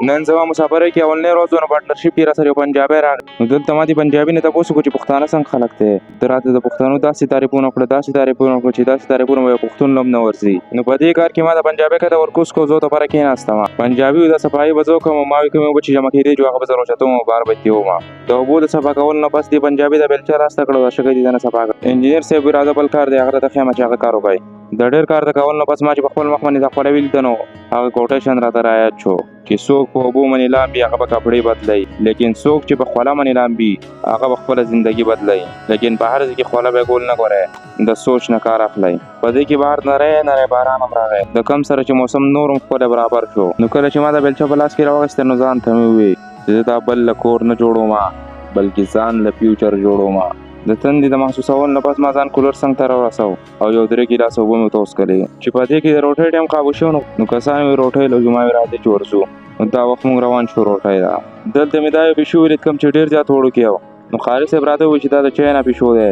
نن زما مسافرۍ کې اولنی روز و، نو پارټنرشپ کې راسره یو پنجابی راغی. نو دلته ما دې پنجابي نه تپوس وکړو چې پښتانه څنګه خلک دی. ده راته د پښتنو داسې تعریفونه وکړه، داسې تعریفونه وکړه چې داسې تعریفونه به یو پښتون له هم نه ورځي. نو په دې کار کې ما د پنجابي کته ورکوز کړو، زه ورته بره کېناستم. پنجابي وي، دا صفایي به زه وکړم او ما وی کومې اوبه چې جمع کېدې جو هغه به زه راوچتوم او بهر به یې تېوم. د اوبو د صفا کولو نه پس دې پنجابي دا بیلچه راسته کړه او دا شګه دې دنه صفا کړه. انجینر صاحب وی راځه، بل کار دی، هغه راته ښیم چې هغه کار وکړئ. د ډېر کار د کولو نه پس ما چې په خپل مخ باندې دا خوله ولیده، نو هغه کوټیشن راته رایاد شو چې څوک په اوبو باندې لامبي هغه به کپړې بدلوي، لیکن څوک چې په خوله باندې لامبي هغه به خپله زندګي بدلوي. لیکن په هر ځای کې خوله به ګول نه ګورئ، د سوچ نه کار اخلئ. په دې کې بهر نری نری باران هم راغی، د کم سره چې موسم نور هم ښکلی برابر شو. نو کله چې ما دا بیلچه په لاس کې راواخیسته، نو ځان ته مې وویل چې زه دا بل له کور نه جوړوم، بلکې ځان له فیوچر جوړوم. د تندې د محسوسولو نه پس ما ځان کولر څنګ ته راورساو او یو درې ګیلاسه اوبه مې ورته وڅښلې. چې په دې کې د روټۍ ټایم قابو شو، نو کسان مې روټۍ له ما وې راځئ چې ورځو. نو دا وخت مونږ روان شو روټۍ ته. دلته مې دا یو پیشو ولید کوم چې ډېر زیات وړوکی و. نو قاري صاحب راته وویل چې دا د چاینا پیشو دی.